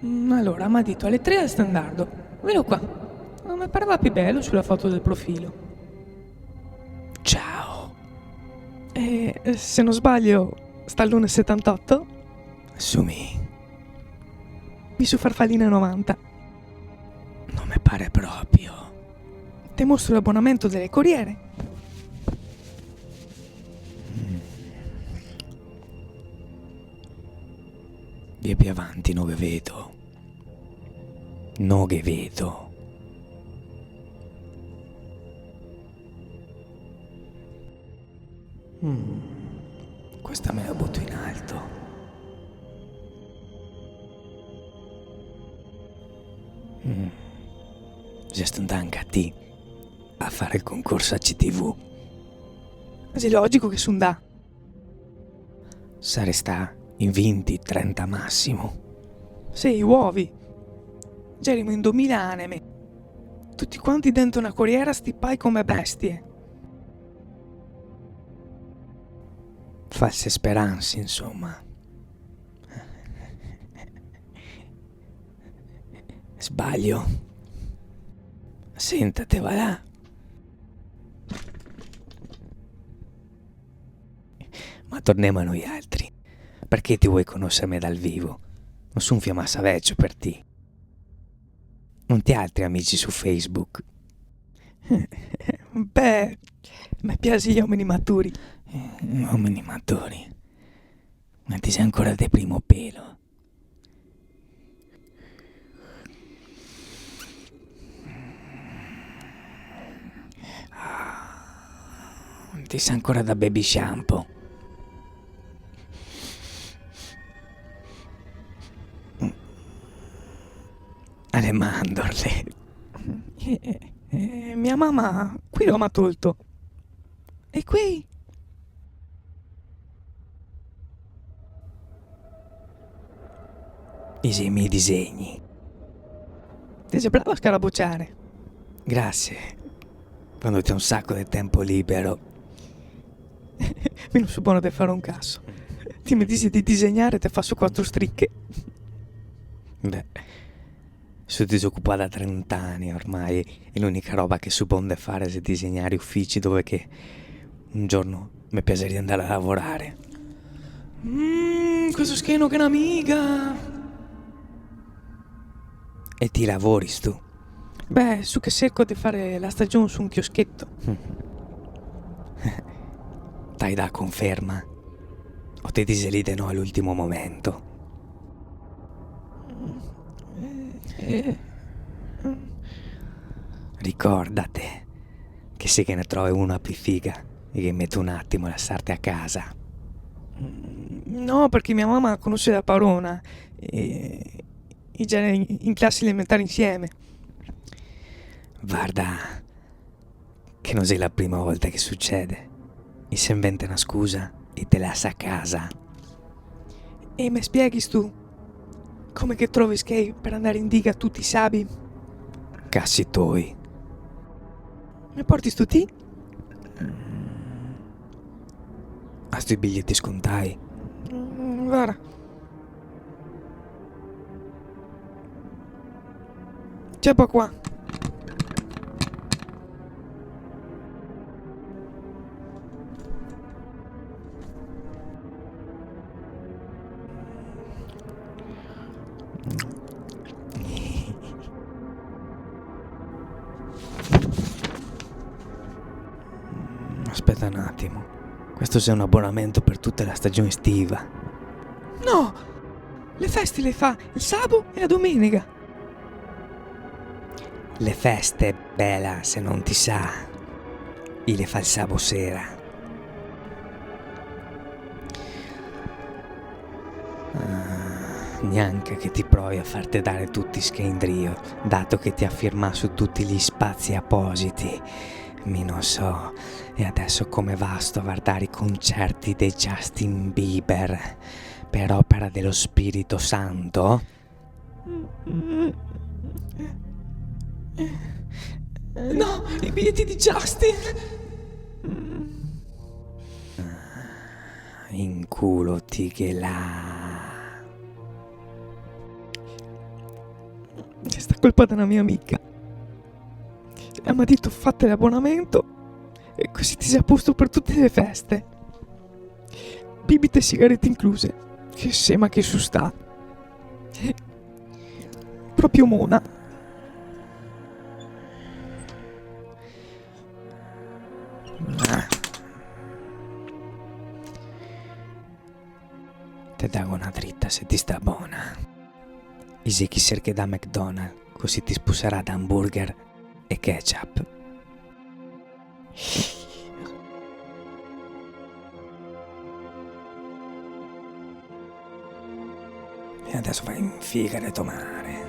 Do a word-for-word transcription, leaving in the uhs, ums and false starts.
Mm, alora, m'ha dito ale tre al standardo. Velo qua. Ma me pareva pì belo su la foto del profilo. Ciao. E, eh, se no sbaglio, Stallone setantoto? Su mi. Mi su Farfalina novanta. No me pare proprio. Te mostro l'abonamento dele coriere. Mm. Via pì avanti, no ghe vedo. No ghe vedo. Mm. Questa me la buto in alto. Mm. Xe sto ndà anca ti a fare el concorso a C T V? Xe logico che su ndà. Sarè stà in vinti, trenta masimo. Sì, i uovi. Gerimo in domila aneme. Tuti quanti dentro na coriera stipai come bestie. False speranse, insoma. Sbaglio. Sentate, va là. Ma tornemo a noialtri. Parché ti vol conoserme dal vivo? No son fia masa vecio per ti. No te ga altri amici su Facebook? Beh, me piasi i omeni maturi. Eh, omeni maturi? Ma ti si ancora de primo pelo. Ah, ti sa ancora da baby shampoo. Ale mandorle. Eh, eh, eh, mia mama, qui lo m'ha tolto. E qui? I xe i miei disegni. Te xe bravo a scarabociare. Grasie. Quando te ga un saco de tempo libero. Mi no so bon de fare un caso. Ti me disi de disegnare, te faso quatro striche. Beh, so disocupà da trenta ani ormai e l'unica roba che so bon de fare xe disegnare i ufici dove che un giorno me piasaria ndare a lavorare. Mm, questo scheno che na miga. E ti lavoristu? Beh, so che serco de fare la stagion su un chioscheto. Te ga dà conferma? O te dixe lì de no a l'ultimo momento? Eh, eh. Ricordate che se ghe ne trove una pì figa, ghe meto un atimo a lasarte a casa. No, parché mia mama la conose la parona. E, e i gera in, in clase elementare insieme. Varda, che no xe la prima volta che sucede. I se inventa na scusa e te lasa a casa. E me spieghistu come che trovi schei per andare in diga tuti i sabi? Casi toi. Me portistu ti? Gasto i biglieti scontai? Mm, vara. Ciapa qua. Speta un atimo. Questo xe un abonamento per tuta la stagion estiva. No! Le feste le fa el sabo e la domenega. Le feste, bela, se no ti sa, i le fa el sabo sera. Ah, gnanca che ti provi a farte dare tuti i schei indrio, dato che ti ga firmà su tuti i spazi apositi. Mi no so, e adeso come vasto a vardare i concerti de Justin Bieber per opera de lo Spirito Santo? No, i biglieti de Justin! In culo ti ghe l'ha. colpa de na mia amica. E la m'ha dito: "Fate l'abonamento e cusì ti si a posto par tute le feste. Bibite e sigarete incluse." Che sema che so stà. Proprio mona. Te dago na drita se ti sta bona. Ise che serche da McDonald's, cusì ti spusarà da hamburger e ketchup. E adeso va in figa de to mare.